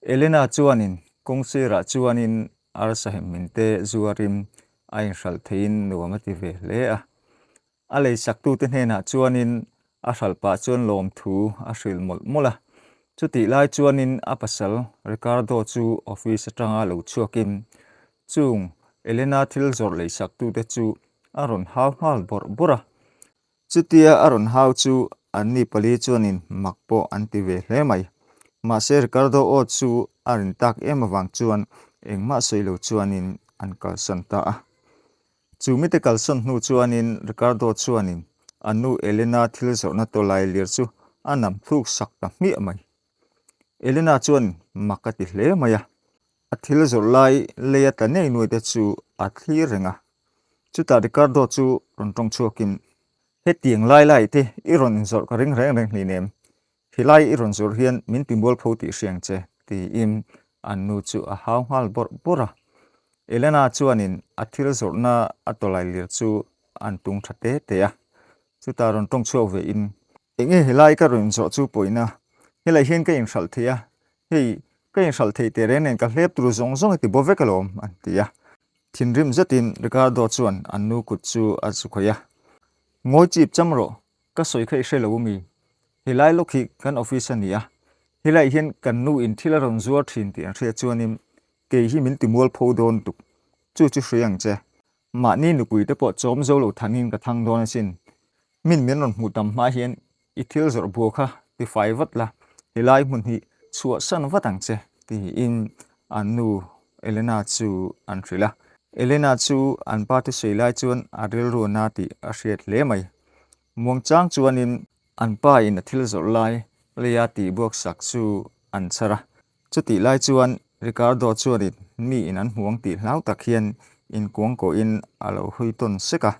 Elena chuanin kawng sirah chuanin arsa hemhmin te zuarin a inhralh theiin nuam a ti ve hle a. A leisaktute hnenah chuanin a hralh pah chuan lawmthu a hrilh mawlh mawlh a. Chutih lai chuanin a pasal Ricardo chu office atanga lo chhuakin chung Elena thil zawrh leisaktute chu a rawn hau nghal bawrh bawrh a. Chutia a rawn hau chu anni pali chuanin mak pawh an ti ve hle mai. Mahse Ricardo aw chu a rin tak em avang chuan engmah sawi lo chuanin an kalsan ta a. Chu mite kalsawn hnu chuanin Ricardo chuanin a nu Elena thil zawrhna tawlai lir chu a nam thluk sak ta hmiah mai. Elena chuan mak a ti hle mai a, a thil zawrh lai leia tla nei nuai te chu a thlir reng a. Chutah Ricardo chu rawn tawng chhuakin, Hetiang lai lai te i rawn inzawrh ka ring reng reng hlinem, Helai i rawn zawrh hian min ti mualpho tih hriang che, tiin an nu chu a hau nghal bawrh bawrh a. Elena chuanin a thil zawrhna a tawlai lir chu an tung tha te te a. Chutah rawn tawng chhuak ve in, Enge helai ka rawn inzawrh chu pawina, helai hian ka inhralh thei a, hei ka inhralh theih teh reng nen ka hlep tur zawng zawng i ti bo vek alawm, an ti a. Thinrim zetin Ricardo chuan an nu kut chu a zu khawih a, Ngawi chip cham rawh, Ka sawi kha i hre lo ami? Helai lawk hi kan office a ni a, helaiah hian kan nu in thil a rawn zuar thin tih an hriat chuanin kei hi min ti mualpho dawn tuk, chu chu hria ang che. Mahni nupui te pawh chawm zo lo thanin ka thang dawn asin. Min min rawn hmuh tam hma hian i thil zawrh bua kha tifai vat la, helai hmun hi chhuahsan vat ang che tiin an nu Elena chu an hrilh a. Elena chu an pa thusawi lai chuan a rilru a na tih a hriat hle mai. Muangchang chuanin an pa in a thil zawrh lai leia tihbuak sak chu an chhar a. Chutih lai chuan Ricardo chuanin mi in an hmuang tih hlau tak hian inkuangkawhin a lo hawi tawn sek a.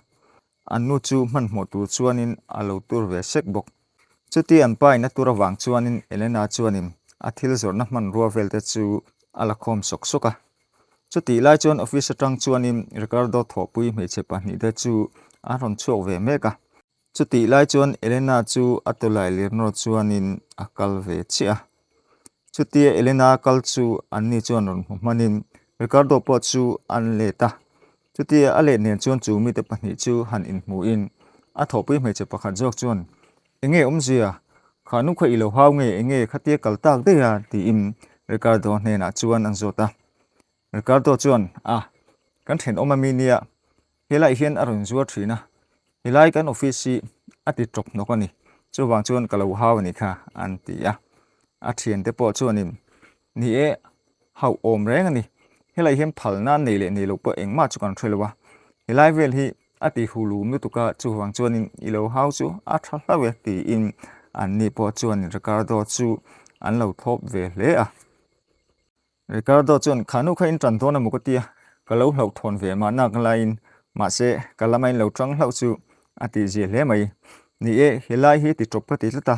An nu chu hmanhmawh tur chuanin a lo tur ve sek bawk. Chuti an pa in a tur avang chuanin Elena chuanin a thil zawrhna hmanrua vel te chu a la khawm sawk sawk a. Chutih lai chuan office atang chuanin Ricardo thawhpui hmeichhe pahnihte chu an rawn chhuak ve mek a. Chutih lai chuan Elena chu a tawlai lirnawr chuanin a kal ve chiah a. Chutia Elena kal chu anni chuan rawn hmu hmanin Ricardo pawh chu an let a. Chutia a let nen chuan chu mite pahnih chu han inhmuhin a thawhpui hmeichhe pakhat zawk chuan, Enge awmzia? Kha nu kha i lo hau nge enge khatia kal tak daih a? tiin Ricardo hnenah chuan an zawt a. Ricardo chuan, A, kan thenawm ami nia, helaiah hian a rawn zuar thin a, helai kan office hi a ti tawp hnawk a ni, chuvang chuan ka lo hau a nih kha, an ti a. A thiante pawh chuanin, Ni e, hauh awm reng a ni, helaiah hian phalna nei leh nei loh pawh engmah chu kan hre lo a, helai vel hi a ti hu lum lutuk a, chuvang chuanin i lo hau chu a tha hlauh e, tiin anni pawh chuanin Ricardo chu an lo thlawp ve hle a. Ricardo chuan, Kha nu kha in tan dawn emaw ka tia, ka lo hlauhthawn ve mahna ka laiin, mahse ka lama in lo tang hlauh chu a tihzia hle mai. Ni e, helai hi ti tawp ka ti tlat a,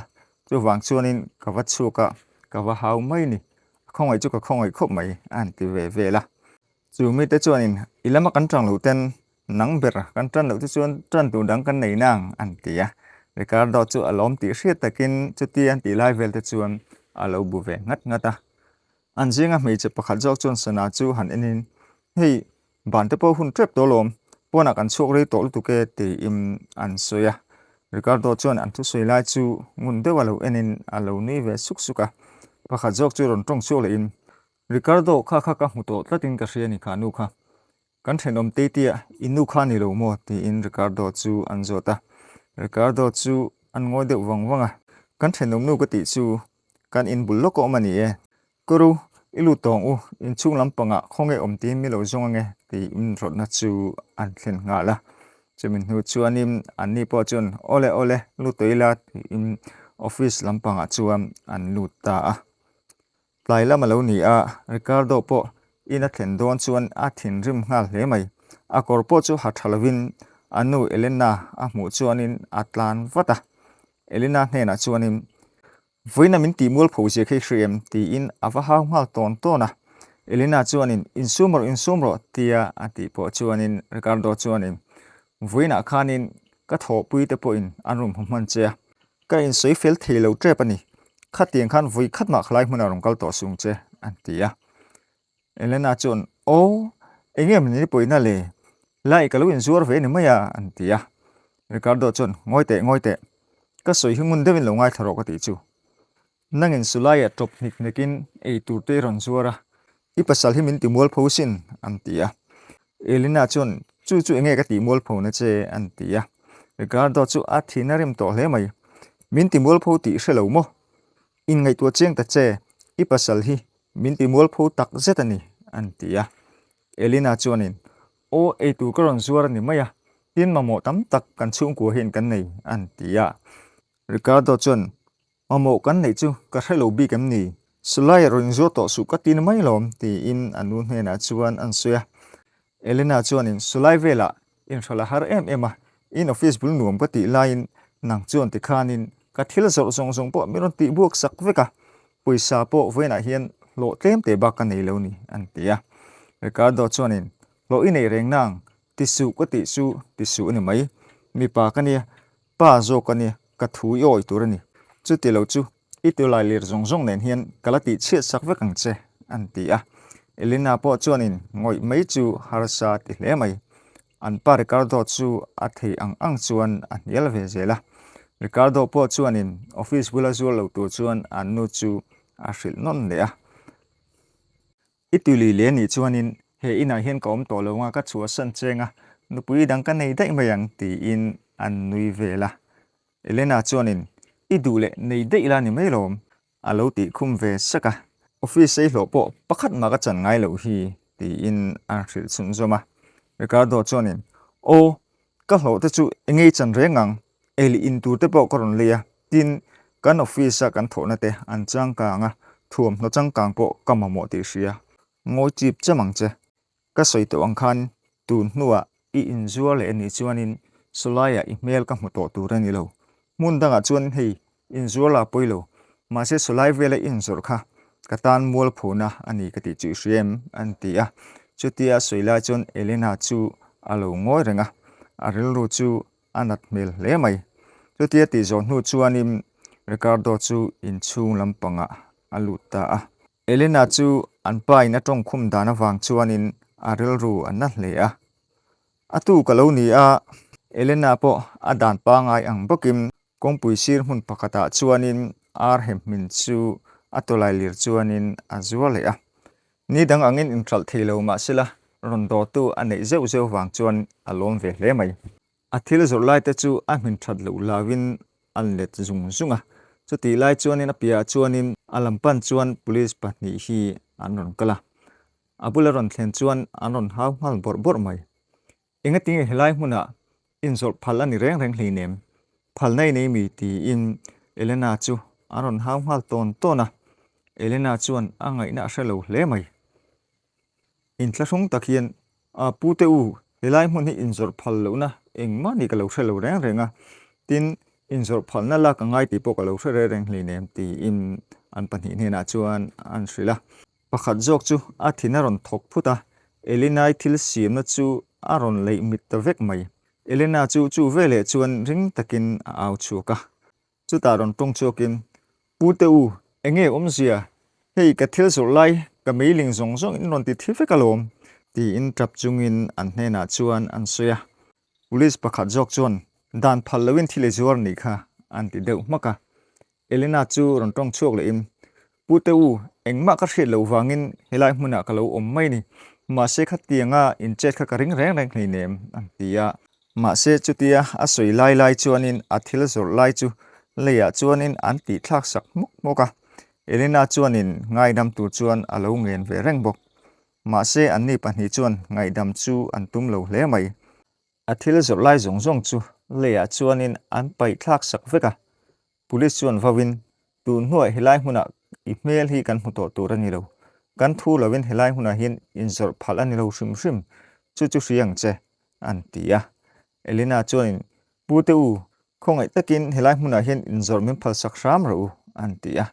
chuvang chuanin ka va chhuak a, ka va hau mai ni. A khawngaih chu ka khawngaih khawp mai, a han ti ve vel a. Chu mite chuanin, I lama kan tang loh ten, nang ber kan tan loh te chuan tan tur dang kan nei nang, a han ti a. Ricardo chu a lawm tih hriat takin chutia an tih lai vel te chuan a lo bu ve nghat nghat a. An zinga hmeichhe pakhat zawk chuan sana chu han enin, Hei, ban te pawh hun tep tawh alawm, pawnah kan chhuak rei tawh lutuk e, tiin an sawi a. Ricardo chuan an thusawi lai chu ngun deuh a lo enin a lo nui ve suk suk a. Pakhat zawk chu rawn tawng chhuak lehin, Ricardo, kha kha ka hmu tawh tlatin ka hria a ni kha nu kha. Kan thenawm Teitia i nu kha ni lo maw? tiin Ricardo chu an zawt a. Ricardo chu an ngawi deuh vang vang a. Kan thenawm nu ka tih chu kan in bul lawk a awm a ni e. Kuru, i lut tawng u, inchhung lampangah khawnge awm tiin mi lo zawng ange tiin rawtna chu an thlen nghal a. Chumi hnu chuanin anni pawh chuan awle awle lut tawh ila tiin office lampangah chuan an lut ta a. Tlai lam a lo ni a, Ricardo pawh in a thlen dawn chuan a thinrim nghal hle mai. A kawr pawh chu ha tha lovin a nu Elena a hmuh chuanin a tlan vat a. Elena hnenah chuanin, Vawiina min tih mual pho zia kha i hria em? tiin a va hau nghal tawn tawn a. Elena chuanin, Insum rawh, insum rawh, tia a tih pawh chuanin Ricardo chuanin, Vawiinah khanin ka thawhpui te pawhin an rawn hmu hman che a, Ka insawi fel thei lo tep a ni. Khatiang khan vawi khat mah khalai hmunah rawn kal tawh sung che, an ti a. Elena chuan, Aw, eng nge mawni pawina le? Lai ka lo inzuar ve ni mai a, an ti a. Ricardo chuan, Ngawi teh, ngawi teh. Ka sawi hi ngun deuhin lo ngaithla rawh ka tih chu. Nangin Sulaiah tawp hnik hnekin ei tur te i rawn zuar a, i pasal hi min ti mualpho sin, an ti a. Elena chuan, Chu chu enge ka tih mualpho na che? an ti a. Ricardo chu a thin a rim tawh hle mai. Min ti mualpho tih i hre lo maw? Inngaihtuah chiang ta che, i pasal hi min ti mualpho tak zet a ni, an ti a. Elena chuanin, Aw, ei tur ka rawn zuar a ni mai a, tin mamawh tam tak kan chhungkua hian kan nei, an ti a. Ricardo chuan, Mamawh kan neih chu ka hre lo bik em ni? Sulai rawn inzuar tawh suh ka ti ni mai lawm, tiin a nu hnenah chuan an sawi a. Elena chuanin Sulai velah inhralh a har em em a, in office bul nuam ka tih laiin nang chuan tikhanin ka thil zawrh zawng zawng pawh min rawn tih buak sak vek a, pawisa pawh vawiinah hian hlawh tlem teh bak ka nei lo ni, an ti a. Ricardo chuanin Hlawh i nei reng nang, ti suh ka tih chu ti suh a ni mai, mipa ka nia, Pa zawk a nia, ka thu i awi tur a ni. Chuti lo chu i tulai lir zawng zawng nen hian ka la tih chhiat sak vek ang che, an ti a. Elena pawh chuanin ngawih mai chu harsa ti hle mai. An pa Ricardo chu a thei ang ang chuan a hnial ve zel a. Ricardo pawh chuanin office bula zual lo tur chuan an nu chu a hrilh nawn leh a. I tuli leh anih chuanin he inah hian ka awm tawh lo anga ka chhuahsan cheng a, nupui dang ka nei daih mai ang tiin an nui vel a. Elena chuanin i duh leh nei daih la ni mai lawm a lo tih khum ve sak a. Office ei hlawh pawh pakhat mah ka chan ngai loh hi tiin an hrilh chhunzawm a. Ricardo chuanin Aw, ka hlawh te chu eng ei chan reng ang Ei leh in tur te pawh ka rawn lei a, tin, kan office a kan thawhna te an changkang a, thuamhnaw changkang pawh ka mamawh tih hria. Ngawi chip cham ang che. Ka sawi tawh ang khan tun hnuah i inzuar leh anih chuanin sawlaiah i hmel ka hmu tawh tur a ni lo. Hmun dangah chuan hei inzuar la pawi lo, mahse sawlai vela i inzawrh kha ka tan mualphona a ni ka tih chu i hria em? an ti a. Chutia sawi lai chuan Elena chu a lo ngawi reng a, a rilru chu a nat hmel hle mai. Chutia tih zawh hnu chuanin Ricardo chu inchhung lampangah a lut ta a. Elena chu an pa in a tawngkhum dan avang chuanin a rilru a na hle a. A tu ka lo ni a, Elena pawh a dan pangai ang bawkin kawngpui sir hmun pakhatah chuanin ar hemhmin chu a tawlai lir chuanin a zuar leh a. Ni dang angin inhralh thei lo mahsela rawn dawtu a neih zeuh zeuh vang chuan a lawm ve hle mai. A thil zawrh lai te chu a hmin that loh hlauin an let zung zung a, chutih lai chuanin a piahah chuanin a lam pan chuan police pahnih hi an rawn kal a, a bula rawn thlen chuan an rawn hau nghal bawrh bawrh mai. Engatinge helai hmunah inzawrh phal a ni reng reng hleinem, phal nei nei mi tiin Elena chu a rawn hau nghal tawn tawn a, Elena chuan a ngaihna a hre lo hle mai. Inthlahrung tak hian, A pute u, helai hmun hi inzawrh phal lohna engmah nih ka lo hre lo reng reng a, tin inzawrh phalna lak a ngai tih pawh ka lo hre reng reng hleinem tiin an pahnih hnenah chuan an hrilh a. Pakhat zawk chu a thin a rawn thawk phut a, Elenai thil siamna chu a rawn leih mit ta vek mai. Elena chu chu veleh chuan ring takin a au chhuak a. Chutah rawn tawng chhuakin, Pute u, enge awmzia? Hei ka thil zawrh lai ka meiling zawng zawng in rawn ti thi vek alawm, tiin tap chungin an hnenah chuan an sawi a. Police pakhat zawk chuan, Dan phal loin thil i zuar nih kha, an ti deuh hmak a. Elena chu rawn tawng chhuak lehin, Pu te u, engmah ka hriat loh vangin helai hmunah ka lo awm mai ni. Mahse khatianga inchet kha ka ring reng reng hleinem, a ti a. Mahse chutia a sawi lai lai chuanin a thil zawrh lai chu leiah chuanin an tih thlak sak hmawk hmawk a. Elena chuanin ngaidam tur chuan a lo ngen ve reng bawk. Mahse anni pahnih chuan ngaihdam chu an tum lo hle mai. A thil zawrh lai zawng zawng chu leiah chuanin an paih thlak sak vek a, Police chuan vauin, Tun hnuah helai hmunah i hmel hi kan hmu tawh tur a ni lo. Kan thu lovin helai hmunah hian inzawrh phalh a ni lo hrim hrim, chu chu hria ang che, an ti a. Elena chuanin, Pu te u, khawngaih takin helai hmunah hian inzawrh min phal sak hram rawh u, an ti a.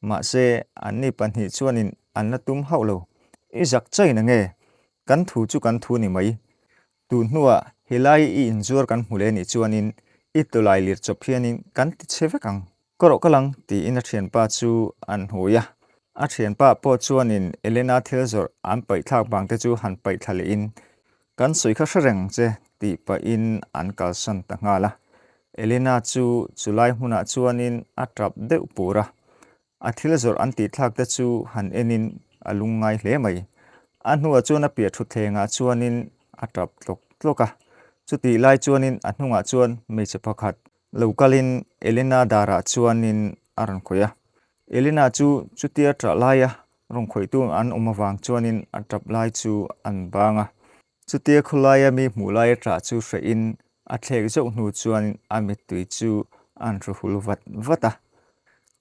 Mahse, anni pahnih chuanin an la tum hauh lo. I zak chain ange, kan thu chu kan thu ni mai. Tun hnuah helai i inzuar kan hmu leh nih chuanin i tawlai lir chawp hianin kan ti chhe vek ang. Ka rawh ka lang tiin a thianpa chu an hawi a. A thianpa pawh chuanin Elena thil zawrh an paihthlak vang te chu han paihthla lehin, Kan sawi kha hre reng che tih pahin an kalsan ta nghal a. Elena chu chulai hmunah chuanin a tap deuh pur a. A thil zawrh an tihthlak te chu han enin a lungngai hle mai. A hnuah chuan a piah thutthlengah chuanin a tap tlawk tlawk a. Chutih lai chuanin a hnungah chuan hmeichhe pakhat lo kalin Elena darah chuanin a rawn khawih a. Elena chu chutia ṭah laia rawn khawihtu an awm avang chuanin a ṭap lai chu an bang a. Chutia khawlaia mi hmuh laia ṭah chu hrehin a thlek zauh hnu chuan a mittui chu an hru hul vat vat a.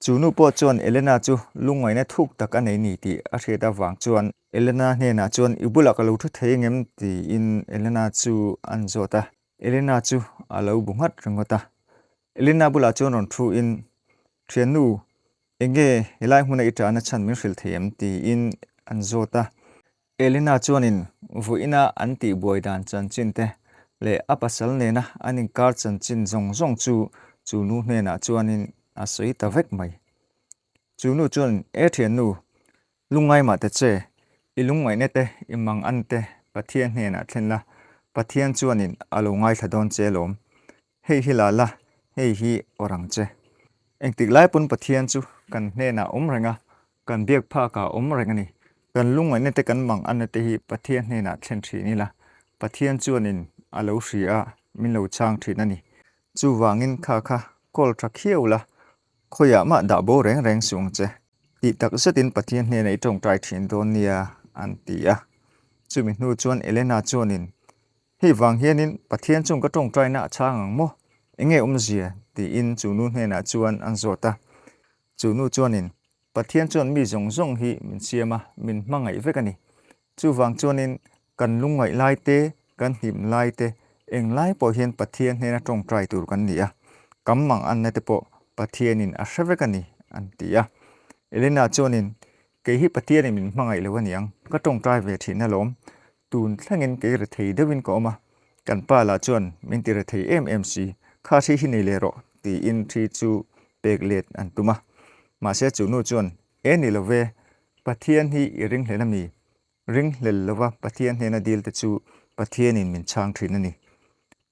Chu nu pawh chuan Elena chu lungngaihna thuk tak a nei ni tih a hriat avang chuan Elena hnenah chuan i bulah ka lo thu thei engem tiin Elena chu an zawt a. Elena chu a lo bu nghat ringawt a. Elena bulah chuan rawn thu in, Thiannu, enge helai hmuna i ṭahna chhan min hrilh thei em? tiin an zawt a. Elena chuanin vawiina an tihbuai dan chanchin te leh a pasal nena an inkar chanchin zawng zawng chu chu nu hnenah chuanin a sawi ta vek mai. Chu nu chuan, E thiannu, Lungngai mah ta che, i lungngaihna te, i mang an te Pathian hnenah thlen la, Pathian chuanin a lo ngaithla dawn che alawm. Hei hi la la, hei hi awrh ang che. Engtik lai pawn Pathian chu kan hnenah awm reng a, kan biak phakah awm reng a ni. Kan lungngaihna te kan mang anna te hi Pathian hnenah thlen thin ila, Pathian chuanin a lo hria a, min lo chhang thin a ni. Chuvangin kha kha kawl tha khiau la, Khawiah mah dah bo reng reng suh ang che. Tih tak zetin Pathian hnenah i tawngtai thin dawn nia, an ti a. Chumi hnu chuan Elena chuanin, Hei vang hianin Pathian chung ka tawngtaina a chhang ang maw? Enge awmzia? tiin chu nu hnenah chuan an zawt a. Chu nu chuanin, Pathian chuan mi zawng zawng hi min siam a, min hmangaih vek a ni. Chuvang chuanin kan lungngaih lai te, kan hlim lai te, eng lai pawh hian Pathian hnena tawngtai tur kan ni a, kam mang anna te pawh Pathianin a hre vek a ni, an ti a. Elena chuanin, Kei hi Pathianin min hmangaih lo a niang, ka tawngtai ve thin alawm. Tun thlengin kei rethei deuhin ka awm a, kan pa lah chuan min ti rethei em em si, kha thi hi nei leh rawh, tiin thi chu pek let an tum a. Mahse chu nu chuan, E ni lo ve, Pathian hi i ringhlel a mi? Ringhlel lova Pathian hnena dil te chu Pathianin min chhang thin a ni.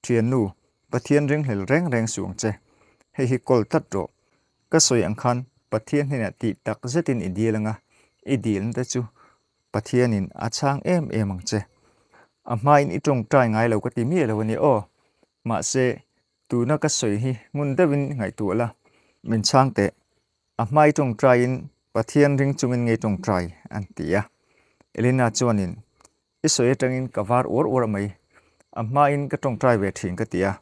Thiannu, Pathian ringhlel reng reng suh ang che. Hei hi kawl tlat rawh. Ka sawi ang khan Pathian hnenah tih tak zetin i dil anga, i dilna te chu Pathianin a chhang em em ang che. A hmain i tawngtai ngai lo ka ti miah lo a ni aw. Mahse, tuna ka sawi hi ngun deuhin ngaihtuah la, min chhang teh. A hmai tawngtaiin Pathian ring chungin ngei tawngtai an ti a. Elena chuanin, I sawi atangin ka var uar uar mai. A hmain ka tawngtai ve thin ka ti a.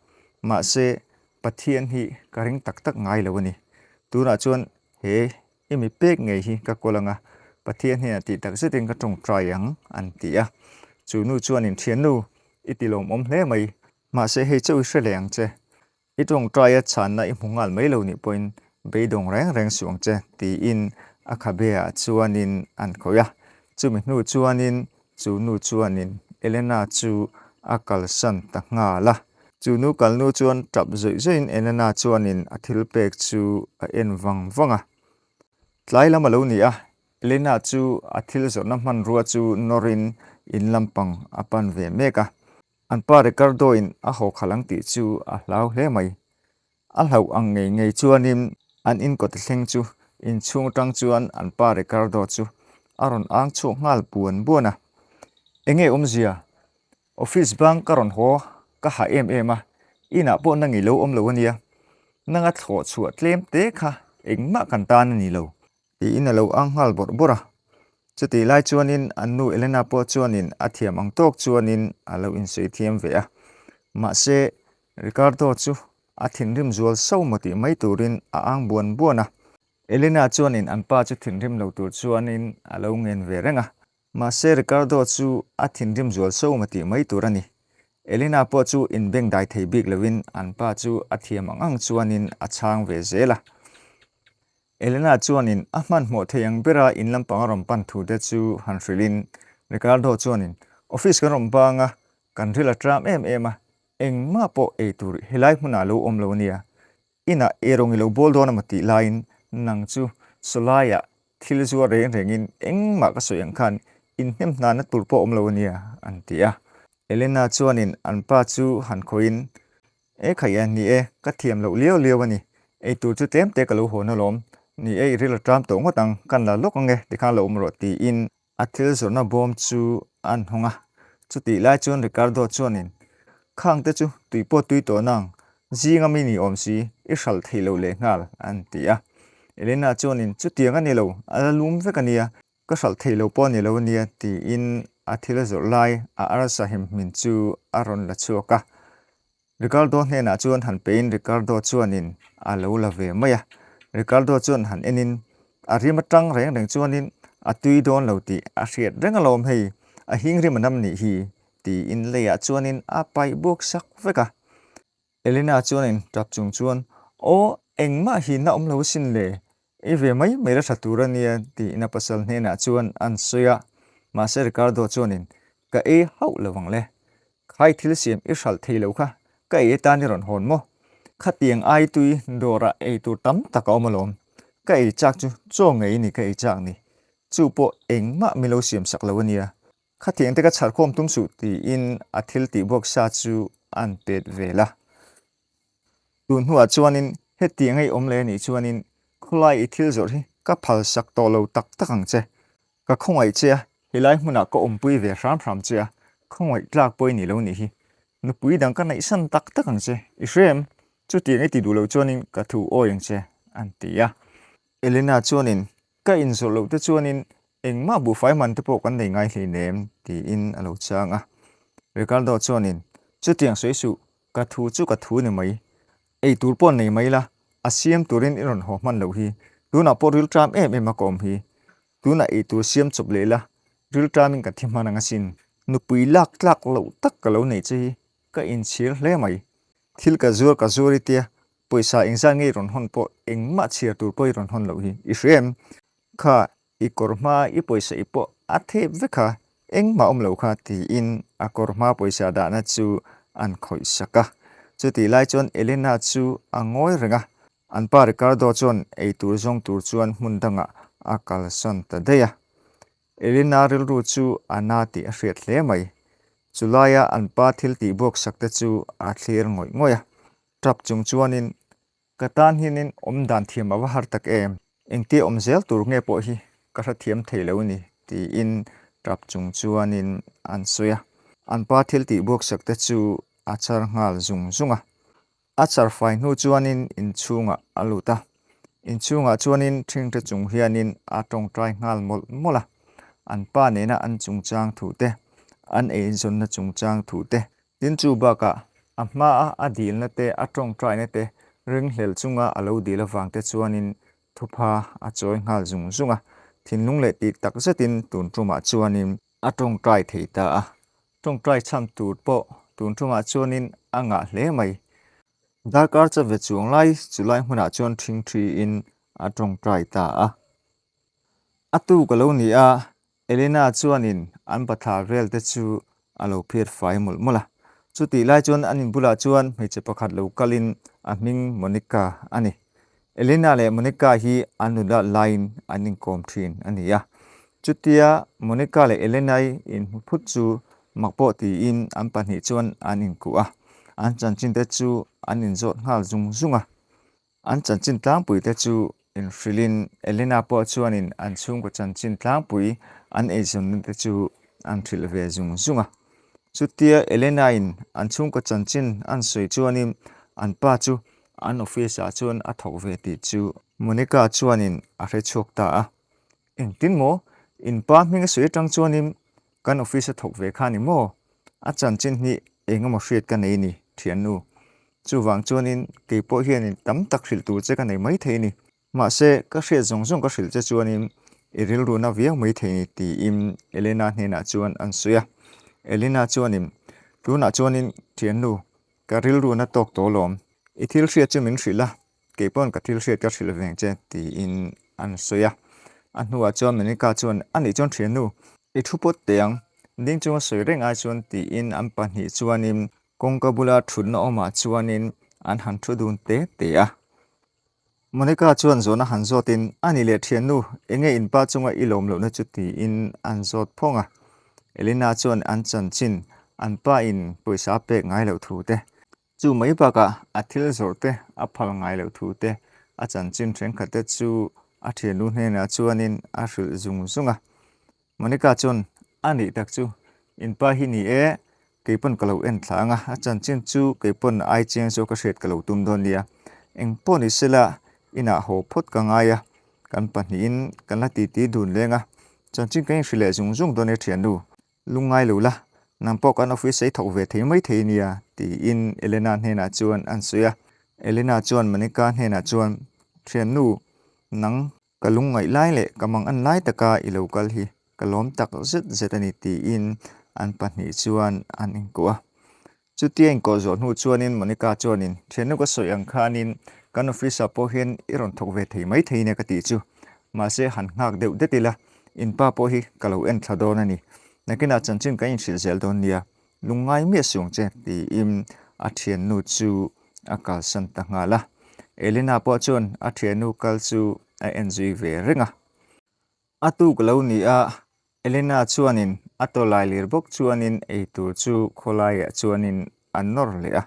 Mahse, Pathian hi ka ring tak tak ngai lo a ni. Tunah chuan he i mi pek ngei hi ka kawl anga, Pathian hnenah tih tak zetin ka tawngtai ang an ti a. Chu nu chuanin, Thiannu, i ti lawmawm hle mai. Mahse, hei chauh i hre leh ang che. I tawngtaia chhanna i hmu nghal mai lo nih pawhin beidawng reng reng suh ang che, tiin a khabeah chuanin an khawih a. Chumi hnu chuanin chu nu chuanin Elena chu a kalsan ta nghal a. Chu nu kalnu chuan tap zawih zawihin Elena chuanin a thil pek chu a en vang vang a. Tlai lam a lo ni a, Elena chu a thil zawrhna hmanrua chu nawrin in lampang a pan ve mek a. An pa Ricardo-in a haw khalh ang tih chu a hlau hle mai. A hlauh ang ngei ngei chuanin an inkawt thleng chu inchhung atang chuan an pa Ricardo chu a rawn ang chhuak nghal buan buan a. Enge awmzia? Office bang ka rawn haw ka hah em em a, inah pawh nang i lo awm lo ania. Nanga thlawh chhuah tlem te kha engmah kan tan a ni lo. Tiin a lo ang nghal bawrh bawrh a. Chutih lai chuanin an nu Elena pawh chuanin a thiam ang tawk chuanin a lo insawi thiam ve a. Mahse, Ricardo chu a thinrim zual so maw tih mai turin a ang buan buan a. Elena chuanin an pa chu thinrim lo tur chuanin a lo ngen ve reng a. Mahse, Ricardo chu a thinrim zual so maw tih mai tur a ni. Elena pawh chu inbengdai thei bik loin an pa chu a thiam ang ang chuanin a chhang ve zel a. Elena chuanin a hmanhmawh thei ang bera in lampang a rawn pan thu te chu han hrilhin Ricardo chuanin office kan rawn bang a, kan ril a tram em em a, engmah pawh ei tur helai hmunah lo awm lo ania, inah eirawng i lo bawl dawn a maw tih laiin nang chu sawlaiah. Thil zuar reng rengin engmah ka sawi ang khan inhnem hnana tur pawh awm lo a nia, an ti a. Elena chuanin an pa chu han khawihin, E khaih e, ni e, ka thiam loh liau liau a ni. Ei tur chu tlem te ka lo hawn alawm. Ni e, i ril a ṭam tawh ngawt ang, kan la lawk ang e, tikhan lo awm rawh, tiin A thil zawrhna bawm chu an hawng a, chutih lai chuan Ricardo chuanin, Khang te chu tui pawh tui tawh nang, zinga mi ni awm si, i hralh theih loh leh nghal, an ti a. Elena chuanin, Chutiang a ni lo, a la lum vek a nia, ka hralh theih loh pawh a ni lo a nia, tiin a thil zawrh lai a arsa hemhmin chu a rawn la chhuak a. Ricardo hnenah chuan han pein Ricardo chuanin a lo la ve mai a. Ricardo chuan han enin a rim atang reng reng chuanin a tui dawn lo tih a hriat reng alawm hei, a hing rim a nam nih hi tiin leiah chuanin a paih buak sak vek a. Elena chuanin tap chung chuan Aw, engmah hi na awm lo asin le, ei ve mai mai la tha tur a nia tiin a pasal hnenah chuan an sawi a. Mahse Ricardo chuanin Ka ei hauh lo ang le, Khai thil siam i hralh thei lo kha, ka ei atan i rawn hawn maw? Khatiang ai tui dawrah ei tur tam tak a awm alawm. Ka ei chak chu chaw ngei ni ka ei chak ni. Chu pawh engmah mi lo siam sak lo a nia. Khatiang te ka chharkhawm tum suh tiin a thil tih buak sa chu an pet vel a. Tun hnuah chuanin hetiang a i awm leh anih chuanin khawlai i thil zawrh hi ka phal sak tawh lo tak tak ang che. Ka khawngaih che a, helai hmunah ka awmpui ve hram hram che a, khawngaih tlak pawh i ni lo nih hi. Nupui dang ka neihsan tak tak ang che, i hre em? Chutiang i ti duh loh chuanin ka thu awi ang che, an ti a. Elena chuanin, Ka inzawrh loh te chuanin engmah buhfai man te pawh kan nei ngai hleinem, tiin a lo chang a. Ricardo chuanin, Chutiang sawi suh, ka thu chu ka thu ni mai. Ei tur pawh nei mai la, a siam turin i rawn haw hman loh hi. Tunah pawh rilṭam em em a ka awm hi. Tunah ei tur siam chawp leh la, rilṭamin ka thi hman ang asin. Nupui lak tlak loh tak ka lo neih che hi ka inchhir hle mai. Thil ka zuar ka zuar i tia, pawisa engzat nge i rawn hawn pawh engmah chhiar tur pawh i rawn hawn loh hi i hria em? Kha i kawr hma i pawisa i pawh a thep vek kha, engmah awm lo kha tiin a kawr hma pawisa dahna chu an khawih sak a. Chutih lai chuan Elena chu a ngawi reng a, an pa Ricardo chuan eitur zawng tur chuan hmun dangah a kalsawn ta daih a. Elena rilru chu a na tih a hriat hle mai. Chulaia an pa thil tih buak sak te chu a thlir ngawih ngawih a. Tap chung chuanin ka tan hianin awm dan thiam a va har tak em? Engtia awm zel tur nge pawh hi ka hrethiam thei lo ni tiin tap chung chuanin an sawi a. An pa thil tih buak sak te chu a char nghal zung zung a. A char fai hnu chuanin inchhungah a lut a, inchhungah chuanin ṭhingṭhe chung hianin a ṭawngṭai nghal mawlh mawlh a. An pa nena an chungchang thu te, an eizawnna chungchang thu te, tin chu bakah a hmaa a dilna te, a ṭawngṭaina te ringhlel chunga a lo dil avang te chuanin thupha a chawi nghal zung zung a. Thinlung leh tih tak zetin tun ṭumah chuanin a ṭawngṭai thei ta a. Ṭawngṭai chhan tur pawh tun ṭumah chuanin a ngah hle mai. Darkar chawve chuang lai chu lai hmunah chuan ṭhingṭhiin a ṭawngṭai ta a. A tuk a lo ni a, Elena chuanin an bathlar vel te chu a lo phiat fai mawlh mawlh a. Chutih lai chuan an inbulah chuan hmeichhe pakhat lo kalin a hming Monica a ni. Elena leh Monica hi an nula laiin an inkawm thin a ni a. Chutia Monica leh Elena-i inhmu phut chu mak pawh tiin an pahnih chuan an inkuh a. An chanchin te chu an inzawt nghal zung zung a. An chanchin tlangpui te chu inhrilhin Elena pawh chuanin an chhungkaw chanchin tlangpui an eizawnna te chu an hrilh ve zung zung a. Chutia Elena-in an chhungkaw chanchin an sawi chuanin an pa chu An office ah chuan a thawk ve tih chu Monica chuanin a hre chhuak ta a. Engtin maw? In pa hming a sawi atang chuanin kan office a thawk ve kha ni maw? A chanchin hi eng emaw hriat ka nei ni, thiannu. Chuvang chuanin kei pawh hianin tam tak hrilh tur che ka nei mai thei ni. Mahse, ka hriat zawng zawng ka hrilh che chuanin i rilru na viau mai thei ni tiin Elena hnenah chuan an sawi a. Elena chuanin, Tunah chuanin thiannu, ka rilru na tawk tawh lawm. I thil hriat chu min hrilh a, kei pawn ka thil hriat ka hrilh veng che tiin an sawi a. A hnuah chuan Monica chuan, Anih chuan thiannu, i thu pawt teh ang, ding chunga sawi reng ai chuan tiin an pahnih chuanin kawngka bula thutna awmah chuanin an han thu dun te te a. Monica chuan zawhna han zawtin, A ni leh thiannu, enge in pa chunga i lawm lohna chu tiin an zawt phawng a. Elena chuan an chanchin, an pa in pawisa a pek ngai loh thu te, chu mai bakah a thil zawrh te a phal ngai loh thu te, a chanchin thenkhat te chu a thiannu hnenah chuanin a hrilh zung zung a. Monica chuan, A nih tak chu, in pa hi ni e, kei pawn ka lo en thla ang a, a chanchin chu kei pawn ai chiang zawk a hriat ka lo tum dawn nia. Eng pawh ni sela, inah haw phawt ka ngai a, kan pahnihin kan la titi dun leng a, chanchin ka inhri leh zung zung dawn e thiannu, lungngai lo la, nang pawh kan office ei thawk ve thei mai thei nia, tiin Elena hnenah chuan an sawi a. Elena chuan Monica hnenah chuan, Thiannu, nang Ka lungngaih lai leh ka mangan lai taka i lo kal hi ka lawm tak zet zet a ni tiin an pahnih chuan an inkuah a. Chutia inkawh zawh hnu chuanin Monica chuanin thiannu ka sawi ang khanin kan office ah pawh hian i rawn thawk ve thei mai thei nia ka tih chu. Mahse han nghak deuh det ila in pa pawh hi ka lo en thla dawn a ni. Nakinah chanchin kan inhrilh zel dawn nia. Lungngai miah suang che tiin a thiannu chu a kalsan ta nghal a. Elena pawh chuan a thiannu kal chu a en zui ve reng a. A tuk lo ni a, Elena chuanin a tawlai lir bawk chuanin eitur chu khawlaiah chuanin a nawr leh a.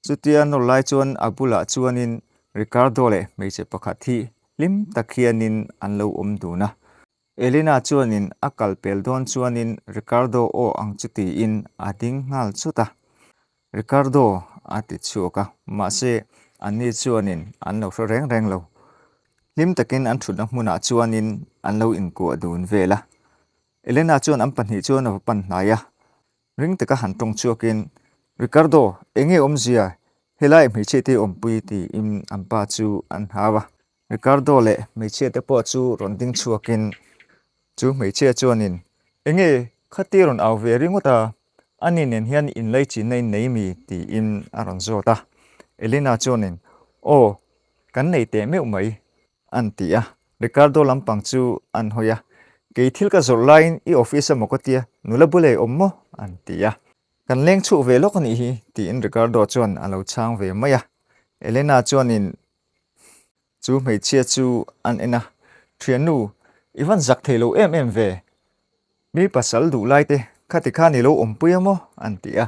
Chutia nawr lai chuan a bulah chuanin Ricardo leh hmeichhe pakhat hi hlim tak hianin an lo awm dun a. Elena chuanin a kal pel dawn chuanin Ricardo aw ang chu tiin a ding nghal chut a. Ricardo a ti chhuak a, mahse anni chuanin an lo hre reng reng lo. Hlim takin an thutna hmunah chuanin an lo inkuah dun vel a. Elena chuan an pahnih chuan a va pan hnai a, ring taka han tawng chhuakin, Ricardo, enge awmzia? Helai hmeichhia te awmpui tiin an pa chu an hau a. Ricardo leh hmeichhia te pawh chu rawn ding chhuakin chu hmeichhia chuanin, Enge khati rawn au ve ringawt a, ani nen hian inlaichinna in nei mi? tiin a rawn zawt a. Elena chuanin, Aw, kan nei teh meuh mai, an ti a. Ricardo lampang chu an hawi a, Kei thil ka zawrh laiin i office emaw ka tia, nula bula i awm maw? an ti a. Kan leng chhuak ve lawk a nih hi, tiin Ricardo chuan a lo chhang ve mai a. Elena chuanin, Chu hmeichhia chu an en a, Thiannu, i van zak thei lo em em ve. Mi pasal duh lai te khati khan i lo awmpui a maw? an ti a.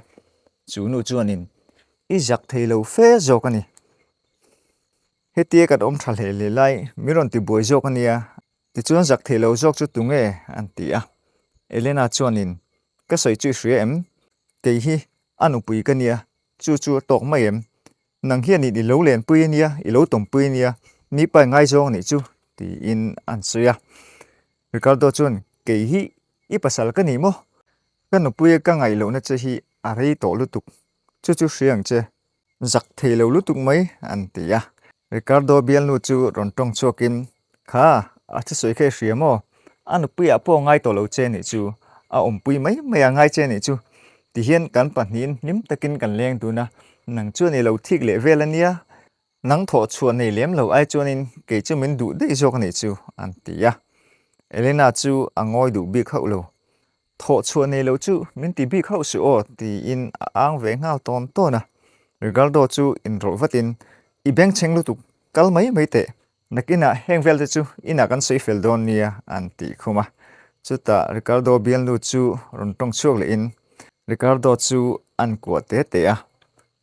Chu nu chuanin, I zak thei lo fe zawk a ni. Hetia kan awm tha hle hle lai min rawn ti buai zawk a nia. Tichuan zak thei lo zawk chu tunge? an ti a. Elena chuanin, Ka sawi chu i hria em? Kei hi a nupui ka nia, chu chu a tawk mai em? Nang hianin i lo lenpui a nia, i lo tawmpui a nia, mi pa ngaizawng a nih chu, tiin an sawi a. Ricardo chuan, Kei hi i pasal ka ni maw? Ka nupuia ka ngaih lohna che hi a rei tawh lutuk, chu chu hria ang che, zak thei lo lutuk mai, an ti a. Ricardo bialnu chu rawn tawng chhuakin, Kha, a thusawi kha i hria maw? A nupuiah pawh a ngai tawh lo che nih chu, a awmpui mai mai a ngai che nih chu. Tihian kan pahnihin hlim takin kan leng dun a, nang chuan i lo thik leh vel a nia, nang thawh chhuah nei lem lo ai chuanin kei chu min duh daih zawk a nih chu, an ti a. Elena chu a ngawi duh bik hauh lo. Thawh chhuah nei lo chu min ti bik hauh suh aw, tiin a ang ve nghal tawn tawn a. Ricardo chu inrawlh vatin, I bengchheng lutuk, kal mai mai teh, Nakinah heng vel te chu inah kan sawi fel dawn nia an tih khum a. Chutah Ricardo bialnu chu rawn tawng chhuak lehin Ricardo chu an kuah te te a.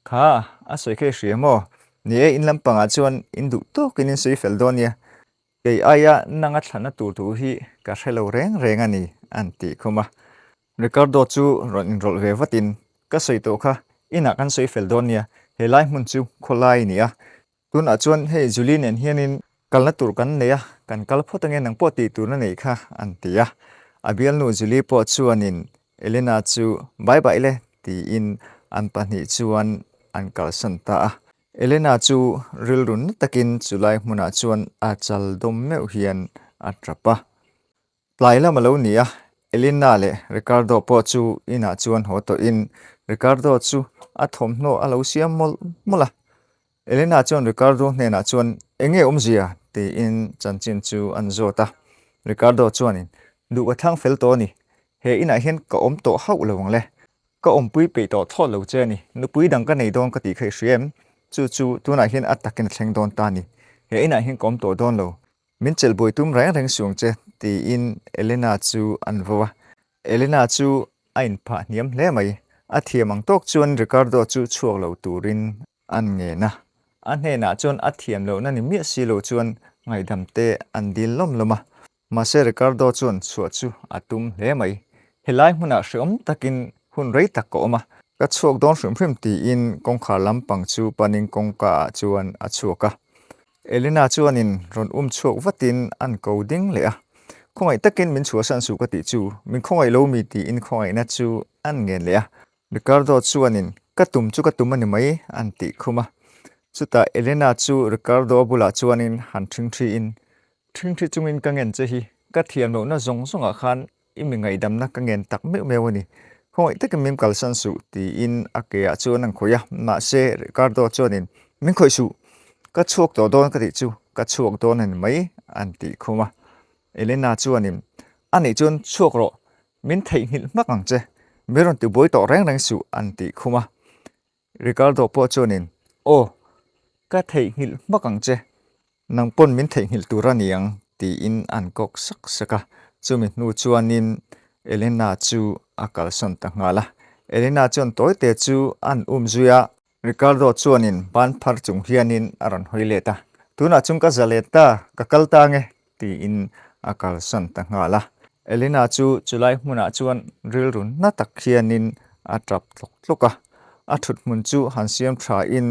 Kha, a sawi kha i hria maw? Ni e, in lampangah chuan in duh tawkin in sawi fel dawn nia. Kei aia nanga thlanna tur thu hi ka hre lo reng reng a ni an tih khum a. Ricardo chu rawn inrawlh ve vatin, Ka sawi tawh kha, inah kan sawi fel dawn nia, helai hmun chu khawlai a ni a, Tunah chuan hei Julie nen hianin kalna tur kan nei a, kan kal phawt ange nang pawh tih tur a neih kha an ti a. A bialnu Julie pawh chuanin Elena chu bye bye le tiin an pahnih chuan an kalsan ta a. Elena chu rilru na takin chulai hmunah chuan a chal dawm meuh hian a tap a. Tlai lam a lo ni a, Elena leh Ricardo pawh chu inah chuan haw tawhin Ricardo chu a thawmhnaw a lo siam mawlh mawlh a. Elena chuan Ricardo hnenah chuan Enge awmzia? tiin chanchin chu an zawt a. Ricardo chuanin Duh ka thlang fel tawh a ni, he inah hian ka awm tawh hauh lo ang le. Ka awmpui peih tawh thlawt lo che a ni, nupui dang ka nei dawn ka tih kha i hria em? Chu chu tunah hian a takin a thleng dawn ta a ni. He inah hian ka awm tawh dawn lo. Min chelh buai tum reng reng suang che, tiin Elena chu an vo a. Elena chu a inphah hniam hle mai. A thiam ang tawk chuan Ricardo chu chhuak lo turin an ngen a. A hnenah chuan a thiam lohna ni miah si lo chuan ngaihdam te an dil lawm lawm a. Mahse Ricardo chuan chhuah chu a tum hle mai. Helai hmunah hreawm takin hun rei tak ka awm a, ka chhuak dawn hrim hrim tiin kawngkhar lampang chu panin kawngka ah chuan a chhuak a. Elena chuanin rawn um chhuak vatin an ko ding leh a. Khawngaih takin min chhuahsan suh ka tih chu, min khawngaih lo mi tiin khawngaihna chu an ngen leh a. Ricardo chuanin ka tum chu ka tum a ni mai an tih khum a. Chutah Elena chu Ricardo bulah chuanin han ṭhingṭhiin Ṭhingṭhi chungin ka ngen che hi ka thiam lohna zawng zawngah khan i mi ngaihdamna ka ngen tak meuh meuh a ni. Khawngaih takin min kalsan suh tiin a keah chuan an khawih a, mahse Ricardo chuanin min khawih suh, ka chhuak tawh dawn ka tih chu ka chhuak dawn a ni mai an tih khum a. Elena chuanin a nih chuan chhuak rawh, min theihnghilh hmak ang che, min rawn tibuai tawh reng reng suh an tih khum a. Ricardo pawh chuanin, Aw, ka theihnghilh hmak ang che. Nang pawn min theihnghilh tur a ni ang, tiin an kawk sak sak a. Chumi hnu chuanin Elena chu a kalsawn ta nghal a. Elena chuan tawite chu an um zui a. Ricardo chuanin ban phar chung hianin a rawn hawi let a. Tunah chuan ka za let ta, ka kal ta nge, tiin a kalsawn ta nghal a. Elena chu chulai hmunah chuan rilru na tak hianin a tap tlawk tlawk a, a thut hmun chu han siam thain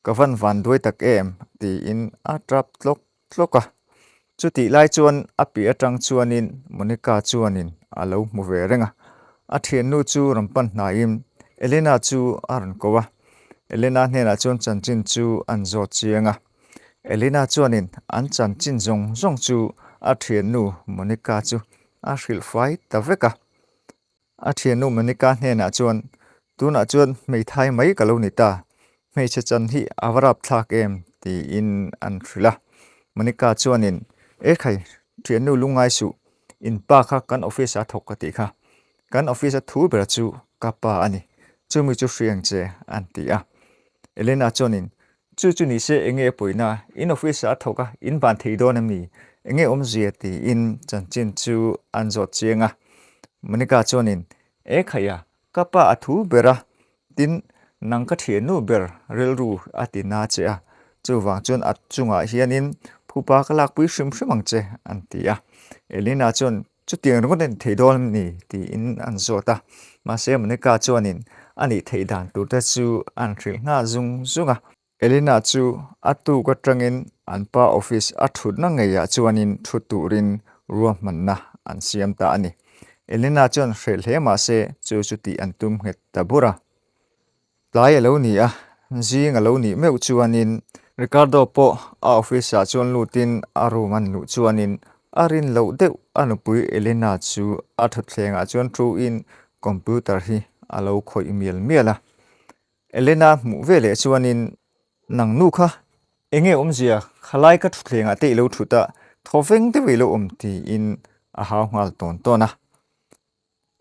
ka van van duai tak em tiin a tap tlawk tlawk a. Chutih lai chuan a piah atang chuanin Monica chuanin a lo hmu ve reng a, a thiannu chu rawn pan hnaiin Elena chu a rawn ko a, Elena hnenah chuan chanchin chu an zawt chiang a. Elena chuanin an chanchin zawng zawng chu a thiannu Monica chu a hrilh fai ta vek a. A thiannu Monica hnenah chuan, Tunah chuan hmeithai mai ka lo ni ta, hmeichhe chan hi a va rap thlak em? tiin an hrilh a. Monica chuanin, Ekhai, thiannu lungngai suh, in pa kha kan office-ah thawk ka tih kha. Kan office-a thu ber chu ka pa a ni, chumi chu hri ang che, an ti a. Elena chuanin, Chu chu ni se enge a pawina, in office ah a thawk a, in ban thei dawn em ni? Enge awmzia tiin chanchin chu an zawt chiang a. Monica chuanin, E khaih a, ka pa a thu ber a, tin nang ka thiannu ber rilru a ti na che a, chuvang chuan a chungah hianin phupa ka lakpui hrim hrim ang che an ti a. Elena chuan, Chutiang ringawt a ni thei dawn em ni? tiin an zawt a. Mahse Monica chuanin a nih theih dan tur te chu an hrilh nghal zung zung a. Elena chu a tuk atangin an pa office a thutna ngeiah chuanin thu turin ruahmanna an siam ta a ni. Elena chuan hreh hle mahse chu chu tih an tum nghet ta bur a. Tlai a lo ni a, zing a lo nih meuh chuanin Ricardo pawh a office ah chuan lutin a room an luh chuanin a rin loh deuh a nupui Elena chu a thutthleng ah chuan thu in computer hi a lo khawih mial mial a. Elena hmuh ve leh chuanin Nang nu kha enge awmzia khalai ka thutthleng ah te i lo thut a, thaw veng deuh i lo awm tiin a hau nghal tawn tawn a.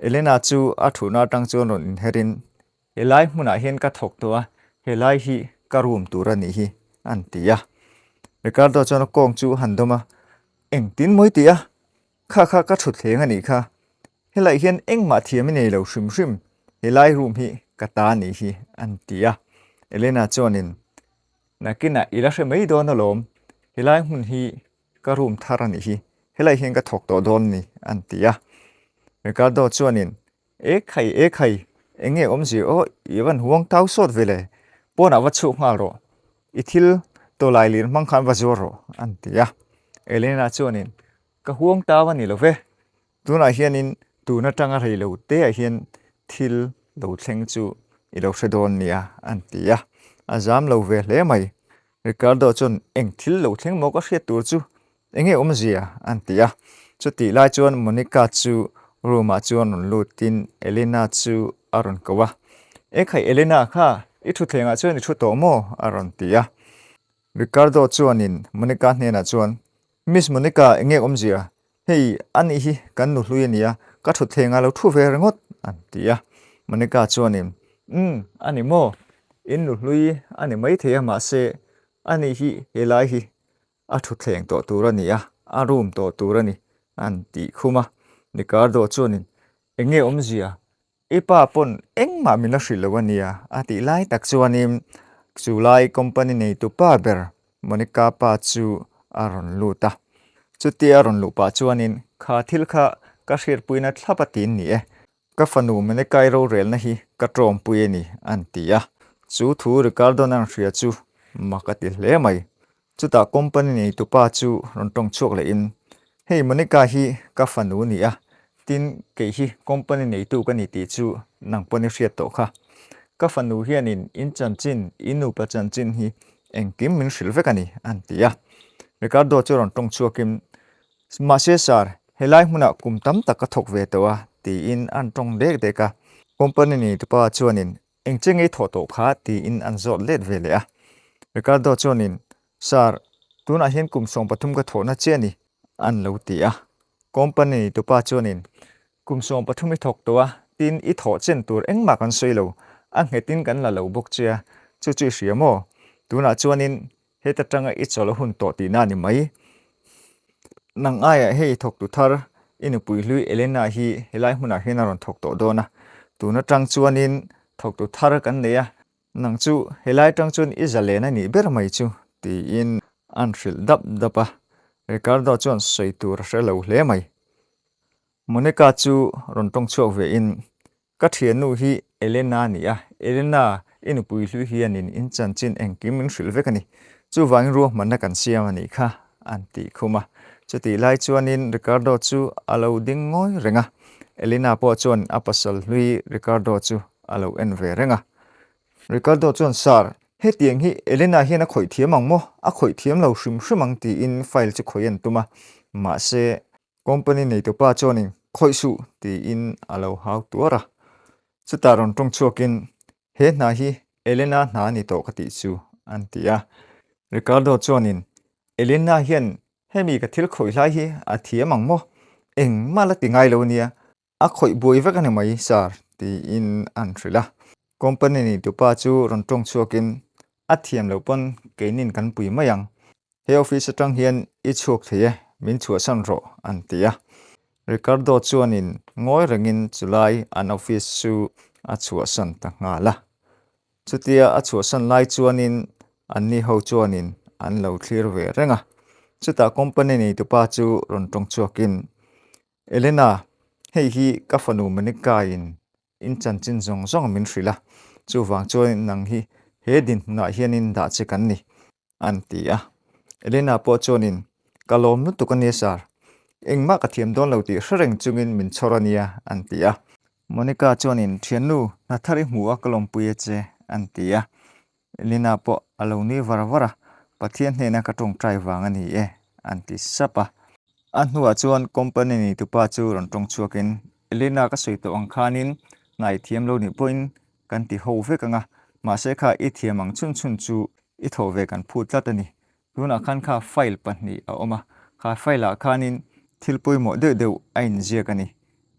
Elena chu a thutna atang chuan rawn inherin, Helai hmunah hian ka thawk tawh a, helai hi ka room tur a nih hi, an ti a. Ricardo chuan a kawng chu a han dawm a, Engtin mawi tih a? Kha kha ka thutthleng a nih kha. Helaiah hian engmah thiam i nei lo hrim hrim, helai room hi ka ta a nih hi, an ti a. Elena chuanin, Nakinah i la hre mai dawn alawm, helai hmun hi Ka room thar a nih hi, helai hian ka thawk tawh dawn ni, an ti a. Ricardo chuanin, E khai, e khai, eng nge awmzia aw, i van huang tau sawt ve le, pawnah va chhuak nghal rawh, i thil tawlai lir hmang khan va zuar rawh, an ti a. Elena chuanin, Ka huang tau a ni lo ve, tunah hianin tun atanga rei lo teah hian thil lo thleng chu i lo hre dawn nia, an ti a. A zam lo ve hle mai. Ricardo chuan eng thil lo thleng maw ka hriat tur chu enge awmzia an ti a. Chutih lai chuan Monica chu room ah chuan rawn lutin Elena chu a rawn ko a. Ekhai Elena kha i thutthleng ah chuan i thu tawh maw? a rawn ti a. Ricardo chuanin Monica hnenah chuan Miss Monica enge awmzia? Hei ani hi kan nu hlui a nia, ka thutthleng ah lo thu ve ringawt an ti a. Monica chuanin Umm a ni maw? In nu hlui a ni maithei a mahse ani hi helai hi. A thutthleng tawh tur a ni a, a room tawh tur a ni, an tih khum a. Ricardo chuanin, Eng nge awmzia? I pa pawn engmah min la hrilh lo a nia, a tih lai tak chuanin chu lai company neitu pa ber Monica pa chu a rawn lut a. Chutia a rawn luh pah chuanin, Kha thil kha ka hriatpuina thlap a ti ni e, Ka fanu Monica-i rorelna hi ka tawngpui a ni, an ti a. Chu thu Ricardo-n an hria chu mak a ti hle mai. Chutah company neitupa chu rawn tawng chhuak lehin, Hei Monica hi ka fanu a ni a, tin kei hi company neitu ka ni tih chu nang pawn i hriat tawh kha. Ka fanu hianin in chanchin, in nupa chanchin hi engkim min hrilh vek a ni, an ti a. Ricardo chu rawn tawng chhuakin, Mahse sir, helai hmunah kum tam tak ka thawk ve tawh a, tiin an tawng dek dek a. Company neitupa chuanin, Eng che ngei thawh tawh kha? tiin an zawt let ve leh a. Ricardo chuanin, Sir, tunah hian kum 13 ka thawhna che a ni, an lo ti a. Company neitupa chuanin, Kum 13 i thawk tawh a, tin i thawh chen tur engmah kan sawi lo, a nghetin kan la lo bawk che a, chu chu i hria maw? Tunah chuanin Heta tanga i chawlh a hun tawh tihna a ni mai. Nang aiah hei thawktu thar i nupui hlui Elena hi helai hmunah hian a rawn thawk tawh dawn a. Tun atang chuanin thawktu thar kan nei a, nang chu helai atang chuan i zalen a nih ber mai chu tiin an hrilh dap dap a. Ricardo chuan sawi tur a hre lo hle mai. Monica chu rawn tawng chhuak ve in, Ka thiannu hi Elena a ni a, Elena, i nupui hlui hianin in chanchin engkim min hrilh vek a ni. Chuvangin ruahmanna kan siam a nih kha, an tih khum a. Chutih lai chuanin Ricardo chu a lo ding ngawi reng a, Elena pawh chuan a pasal hlui Ricardo chu a lo en ve reng a. Ricardo chuan, Sir, hetiang hi Elena hian a khawih thiam ang maw? A khawih thiam lo hrim hrim ang tiin file chu khawih an tum a, mahse, Company neitupa chuanin khawih suh tiin a lo hau tuar a. Chutah rawn tawng chhuakin, He hna hi Elena hna a ni tawh ka tih chu, an ti a. Ricardo chuanin, Elena hian hemi ka thil khawih lai hi a thiam ang maw? Engmah la ti ngai lo nia, A khawih buai vek a ni mai, sir, tiin an hrilh a. Company neitupa chu rawn tawng chhuakin, A thiam loh pawn keinin kan pui mai ang. He office atang hian i chhuak thei e, min chhuahsan rawh, an ti a. Ricardo chuanin ngawi rengin chulai an office chu a chhuahsan ta nghal a. Chutia a chhuahsan lai chuanin anni ho chuanin an lo thlir ve reng a. Chutah company neitupa chu rawn tawng chhuakin, Elena, hei hi ka fanu Monica-in in chanchin zawng zawng min hrilh a, chuvang chuan nang hi he dinhmunah hianin dah che kan ni, an ti a. Elena pawh chuanin, Ka lawm lutuk a nia sir, engmah ka thiam dawn lo tih hre reng chungin min chhawr a nia, an ti a. Monica chuanin, Thiannu, hna thar i hmu a ka lawmpui a che, an ti a. Elena pawh a lo nui var var a, Pathian hnena ka tawngtai vang a ni e, an ti sap a. A hnuah chuan company neitupa chu rawn tawng chhuakin, Elena ka sawi tawh ang khanin hna i thiam lo nih pawhin kan ti ho vek ang a, mahse kha i thiam ang chhun chhun chu i thawh ve kan phut tlat a ni. Tunah khan kha file pahnih a awm a, kha file ah khanin thil pawimawh deuh deuh a inziak a ni.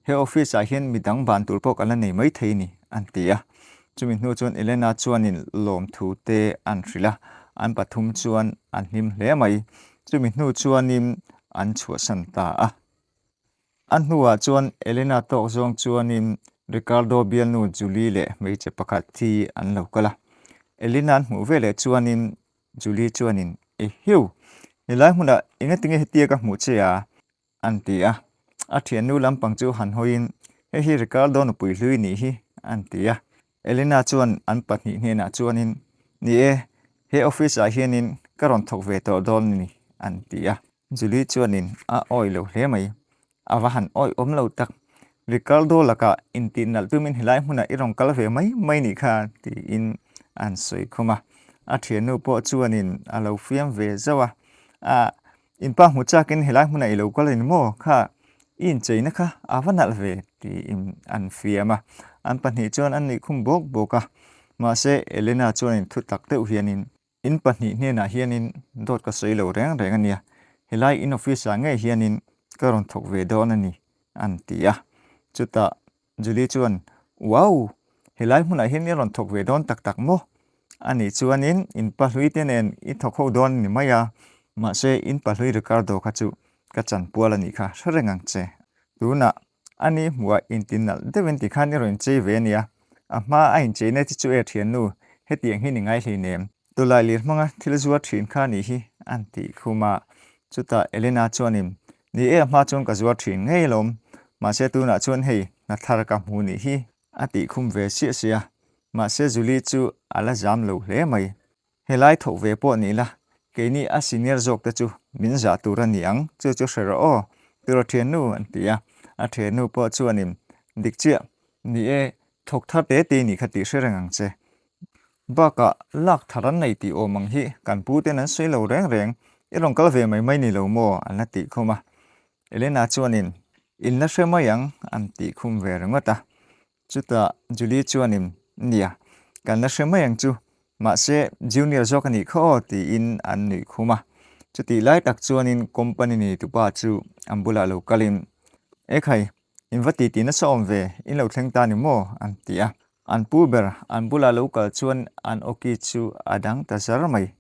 He office ah hian midang ban tur pawh kan la nei mai thei a ni, an ti a. Chumi hnu chuan Elena chuanin lawmthu te an hrilh a, an pathum chuan an hlim hle mai. Chumi hnu chuanin an chhuahsan ta a. A hnuah chuan Elena tawk zawng chuanin Ricardo bialnu Julie leh hmeichhe pakhat hi an lo kal a. Elena an hmuh veleh chuanin Julie chuanin, Ehiu! Helai hmunah engatinge hetia ka hmuh che a? an ti a. A thiannu lampang chu han hawiin, Hei hi Ricardo nupui hlui nih hi, an ti a. Elena chuan an pahnih hnenah chuanin, Ni e, he office ah hianin ka rawn thawk ve tawh dawn a ni, an ti a. Julie chuanin a awih lo hle mai. A va han awih awm lo tak. Ricardo lakah intih nalh tumin helai hmunah i rawn kal ve mai mai nih kha, tiin an sawi khum a. A thiannu pawh chuanin a lo fiam ve zauh a. A, inpa hmu chakin helai hmunah i lo kal a ni maw? Kha, i incheina kha a va nalh ve, tiin an fiam a. An pahnih chuan an nuih khum bawk bawk a. Mahse, Elena chuanin thu tak deuh hianin In pahnih hnenah hianin dawt ka sawi lo reng reng a nia, helai in office ah ngei hianin ka rawn thawk ve dawn a ni, an ti a. Chutah Julie chuan, Wow! Helai hmunah hian i rawn thawk ve dawn tak tak maw? A nih chuanin in pa hlui te nen i thawk ho dawn a ni mai a. Mahse, in pahlui Ricardo kha chu ka chanpual a nih kha hre reng ang che. Tunah a ni hmuhah inti nalh deuhin tikhan i rawn inchei ve a nia. A hma a incheina te chu e thiannu, hetiang hi ni ngai hleinem. Tawlai lir hmanga thil zuar thin kha a nih hi an tih khum a. Chutah Elena chuanin, Ni e, a hma chuan ka zuar thin ngei alawm. Mahse tunah chuan hei hna thar ka hmu nih hi a tih khum ve siah siah a. Mahse Julie chu a la zam lo hle mai. Helai thawk ve pawh ni la, keini a senior zawk te chu min zah tur a ni ang, chu chu hre rawh aw, tura thiannu an ti a. A thiannu pawh chuanin, Dik chiah, ni e, thawk thar te te nih kha tih hre reng ang che. Bakah, lak thar an nei tih awm ang hi kan pu ten an sawi lo reng reng, i rawn kal ve mai mai ni lo maw? an la tih khum a. Elena chuanin, In la hre mai ang, an tih khum ve ringawt a. Chutah Julie chuanin, Nia, kan la hre mai ang chu, mahse Junior zawk a nih kha aw tiin an nuih khum a. Chutih lai tak chuanin company neitupa chu an bulah lo kalin, Ekhai, in va titi nasa awm ve, in lo thleng ta ni maw? an ti a. An pu ber an bulah lo kal chuan an awki chu a dang ta zar mai.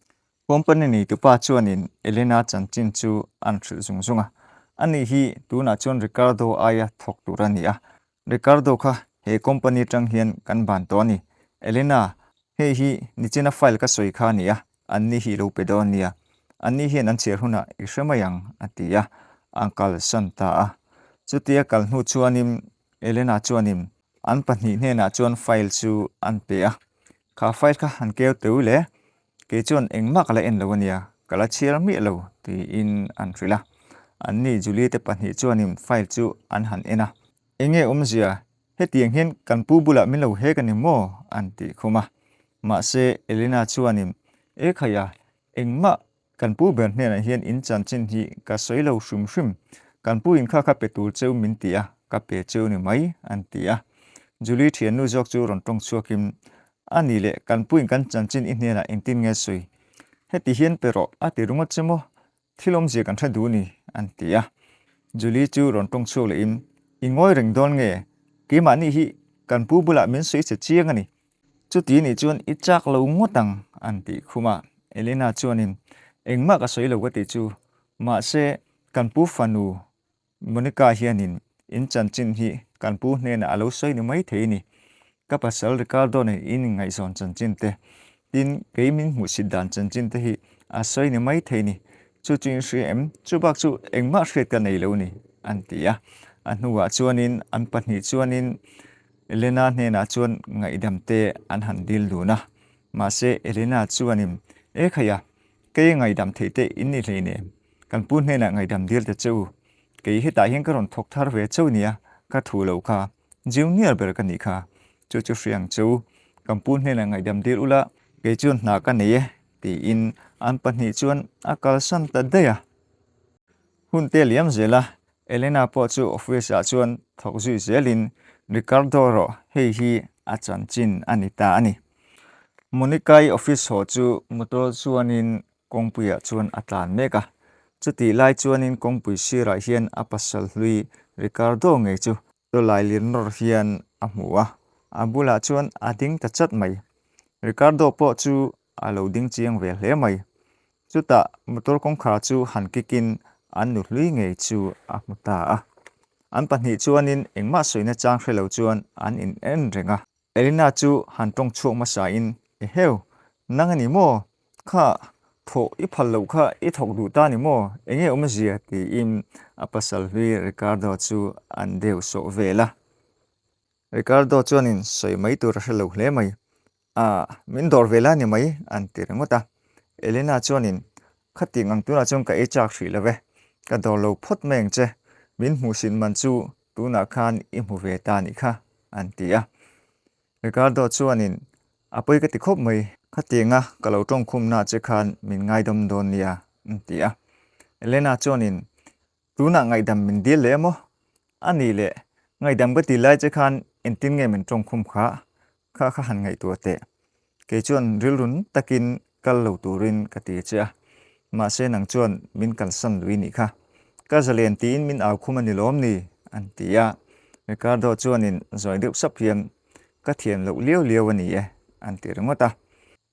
Company neitupa chuanin Elena chanchin chu an hrilh zung zung a. Ani hi tunah chuan Ricardo aia thawk tur a ni a, Ricardo kha he company atang hian kan ban tawh a ni. Elena, hei hi nichina file ka sawi kha a ni a, anni hi lo pe dawn nia. Anni hian an chhiar hunah i hre mai ang, a ti a, a kalsan ta a. Chutia kal hnu chuanin Elena chuanin an pahnih hnenah chuan file chu an pe a, Kha file kha han keu teu le, kei chuan engmah ka la en lo a nia, ka la chhiar miah lo, tiin an hrilh a. Anni Julie te pahnih chuanin file chu an han en a. Enge awmzia, hetiang hian kan pu bulah min lo hek a ni maw? an tih khum a. Mahse, Elena chuanin, E khaia, engmah kan pu ber hnenah hian in chanchin hi ka sawi lo hrim hrim. Kan pu in kha kha pe tur cheu min ti a, ka pe cheu ni mai, an ti a. Julie thiannu zawk chu rawn tawng chhuakin, A ni leh, kan pu in kan chanchin i hnenah engtin nge sawi? Heti hian pe rawh, a ti ringawt che maw? Thil awmzia kan hre duh ni, an ti a. Julie chu rawn tawng chhuak lehin, I ngawi reng dawn nge? Keimahni hi kan pu bulah min sawi che chiang a ni. Chuti nih chuan i chak lo ngawt ang, an tih khum a. Elena chuanin, Engmah ka sawi lo ka tih chu. Mahse, kan pu fanu Monica hianin in chanchin hi kan pu hnenah a lo sawi ni mai thei ni. Ka pasal Ricardo nen in inngaihzawn chanchin te, tin kei min hmuhsit dan chanchin te hi a sawi ni mai thei ni. Chu chu in hria em? Chu bak chu engmah hriat ka nei lo ni, an ti a. A hnuah chuanin an pahnih chuanin Elena hnenah chuan ngaihdam te an han dil dun a. Mahse Elena chuanin, E khaia, kei ngaihdam theih te in ni hleinem. Kan pu hnenah ngaihdam dil ta che u. Kei hetah hian ka rawn thawk thar ve chauh nia, ka thu lo kha. Junior ber ka nih kha. Chu chu hria ang che u. Kan pu hnenah ngaihdam dil ula, kei chuan hna ka nei e, tiin an pahnih chuan a kalsan ta daih a. Hun te liam zel a, Elena pawh chu office ah chuan thawk zui zelin Ricardo erawh hei hi a chanchin a ni ta a ni. Monica-i office haw chu motor chuanin Kawngpuiah chuan a tlan mek a, chutih lai chuanin kawngpui sirah hian a pasal hlui Ricardo ngei chu tawlai lir nawr hian a hmu a, a bulah chuan a ding ta chat mai. Ricardo pawh chu a lo ding chiang ve hle mai. Chutah motor kawngkhar chu han kikin an nu hlui ngei chu a hmu ta a. An pahnih chuanin engmah sawina chang hre lo chuan an in en reng a. Elena chu han tawng chhuak hmasa in, Eheu, nang a ni maw? Kha, thawh i phal loh kha i thawk duh ta ni maw? Enge awmzia? tiin a pasal hlui Ricardo chu an deu sawh vel a. Ricardo chuanin sawi mai tur a hre lo hle mai. Ah, min dawr ve la ni mai, an ti ringawt a. Elena chuanin, Khating ang tunah chuan ka ei chak hrih lo ve, ka dawr lo phawt mai ang che, min hmuhsit man chu tunah khan i hmu ve ta nih kha, an ti a. Ricardo chuanin, A pawi ka ti khawp mai, khatianga ka lo tawngkhumna che khan min ngaidawm dawn nia, an ti a. Elena chuanin, Tunah ngaihdam min dil leh emaw? A nih leh, ngaihdam ka ti lai che khan engtin nge min tawngkhum kha? Kha kha han ngaihtuah teh. Kei chuan rilrun takin kal lo turin ka ti che a, mahse nang chuan min kalsan lui nih kha. Ka zalen tiin min au khum a ni lawm ni? an ti a. Ricardo chuanin zawi deuh sap hian, Ka thiam loh liau liau a ni e, an ti ringawt a.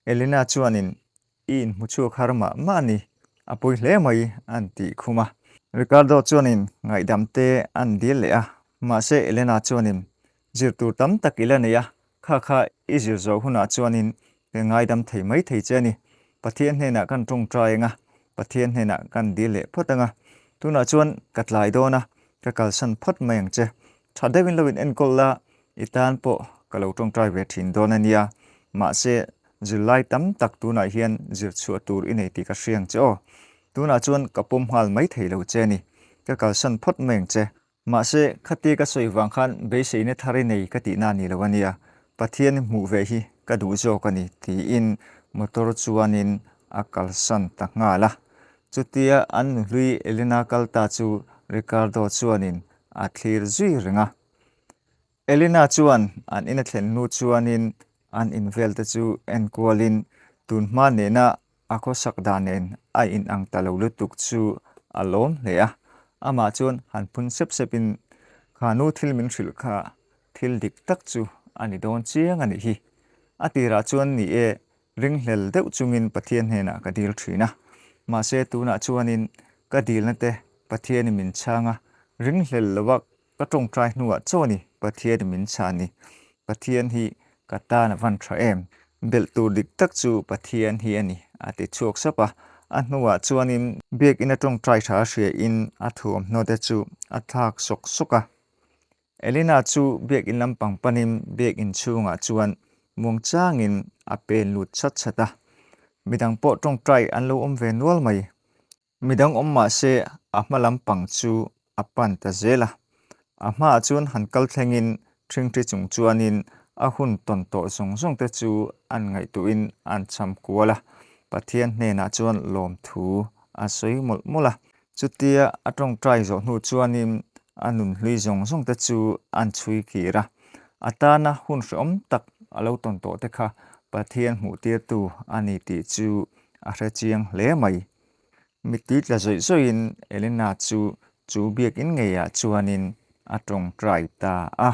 Elena chuanin, I inhmu chhuak har mah mah a ni. A pawi hle mai an tih khum a. Ricardo chuanin ngaihdam te an dil leh a, mahse Elena chuanin zir tur tam tak i la nei a, kha kha i zir zawh hunah chuanin ka ngaidam thei mai thei che a ni. Pathian hnenah kan tawngtai ang a, Pathian hnenah kan dil leh phawt ang a. Tunah chuan ka tlai dawn a, ka kalsan phawt mai ang che. Tha deuhin lo in enkawl la, i tan pawh ka lo tawngtai ve thin dawn a nia. Mahse, zirlai tam tak tunah hian zir chhuah tur i nei tih ka hria ang che aw. Tunah chuan ka pawm nghal mai thei lo che a ni. Ka kalsan phawt mai ang che. Mahse, khatia ka sawi vang khan beiseina thar i nei ka tihna a ni lo a nia. Pathian hmuh ve hi ka duh zawk a ni, tiin motor chuanin a kalsan ta nghal a. Chutia an nuhlui Elena kal ta chu Ricardo chuanin a thlir zui reng a. Elena chuan an ina thlen hnu chuanin an in vel te chu enkualin tunhma nena A khawsak dan nen a inang ta lo lutuk chu a lawm hle a, amah chuan han phun sep sepin, Kha nu thil min hrilh kha thil dik tak chu a ni dawn chiang a nih hi. A tirah chuan ni e, ringhlel deuh chungin Pathian hnenah ka dil thin a, mahse tunah chuanin ka dilna te Pathianin min chhang a, ringhlel lova Ka tawngtai hnuah chaw a ni, Pathian i min chhan ni. Pathian hi ka tan a van tha em? Belh tur dik tak chu Pathian hi a ni, a ti chhuak sap a. A hnuah chuanin biakinn a tawngtai tha a hriain a thuamhnaw te chu a thlak sawk sawk a. Elena chu biakinn lampang panin biakinn chhungah chuan muangchangin a pen lut chhat chhat a. Midang pawh tawngtai an lo awm ve nual mai. Midang awm mah se a hma lampang chu a pan ta zel a. A hmaah chuan han kal thlengin ṭhingṭhi chung chuanin a hun tawn tawh zawng zawng te chu an ngaihtuhin an cham kual a. Pathian hnenah chuan lawmthu a sawi mawlh mawlh a. Chutia a ṭawngṭai zawh hnu chuanin a nunhlui zawng zawng te chu an chhui kir a. A tana hun hrehawm tak a lo tawn tawh te kha Pathian hmuhtirtu a ni tih chu a hre chiang hle mai. Mittui tla zawih zawihin Elena chu chu biakinn ngeiah chuanin a tawngtai ta a.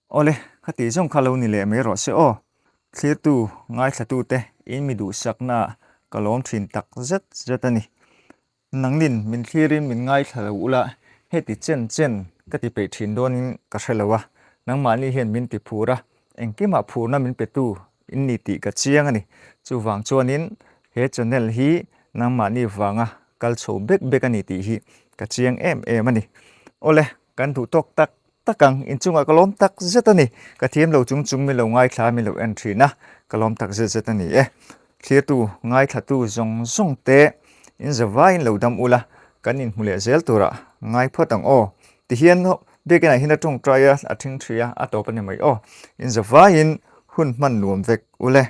Awle, khati zawng kha lo ni leh mai rawh se aw. Thlirtu, ngaithlatute in mi duhsakna ka lawm thin tak zet zet a ni. Nangnin min thlirin min ngaithla lo ula, heti chen chen ka ti peih thin dawnin ka hre lo a, nangmahni hian min ti phur a, engkimah phurna min petu in ni tih ka chiang a ni. Chuvang chuanin he channel hi nangmahni vanga kal chho bek bek a ni tih hi ka chiang em em a ni. Awle, kan duh tawk tak tak ang, inchungah ka lawm tak zet a ni. Ka thiam lo chung chung min lo ngaithla min lo en thin a, ka lawm tak zet zet a ni e. Thlirtu, ngaithlatu zawng zawng te in zavaiin lo dam ula, kan inhmu leh zel turah ngai phawt ang aw. Tihian biakinah hian a tawngtai a, a thing thi a, a tawp a ni mai aw. In zavaiin hun hman nuam vek ule.